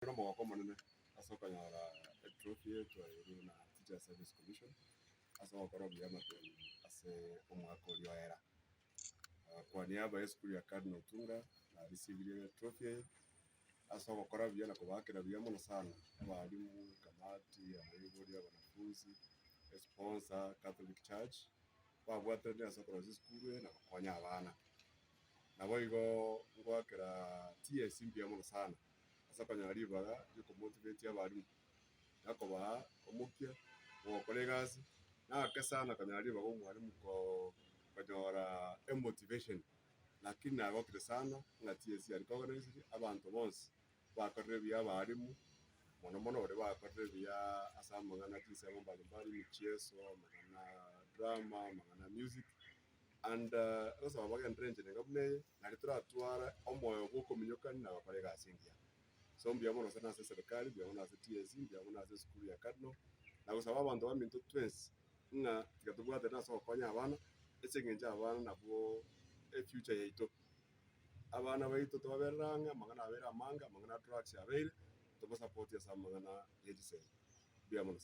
Ere omogoko omonene ase okonyora etrophy eye twaeirwe na Teachers Service Commission ase ogokora obuya amateemi ase omwaka oria oera. Kwa niaba y'esukuru ya Cardinal Otunga narisibirie etrophy eye ase ogokora buya na kobaakera buya mono sana abalimu, ekamati, abaibori, abanafunzi, esponsor, Catholic Church, babwateranire ase okorosia esukuru eye na gokonya abana. Naboigo ngoakera TSC mbuya mono sana. ase okonyora ribaga riokomotivate abalimu, na kobaa omokia bw'ogokora egasi, nagake sana konyora ribaga omwalimu koo konyora emotivation, lakini nagokire sana ng'a TSC ya recognized abanto bonsi bakorire buya abalimu, mono mono baria bakorire buya ase amang'ana chinsemo mbalimbali, emichieso, amang'ana drama, amang'ana music. And gosaba bagenderere enchera enga buna eye, nario toratware omoyo bw'okominyokania na gokora egasi engiya. So mbuya mono sana ase eserekari, mbuya mono ase TSC, mbuya mono ase esukuru ya Cardinal, na gosaba abanto baminto twensi ng'a tiga tobwatane ase ogokonya abana, ase eng'encho abana nabwo efuture yaito. Abana baito tobaberere ang'e, amang'ana abeire amange, amang'ana a drugs abeire, tobasapoti ase amang'ana ye chisemi. Mbuya mono.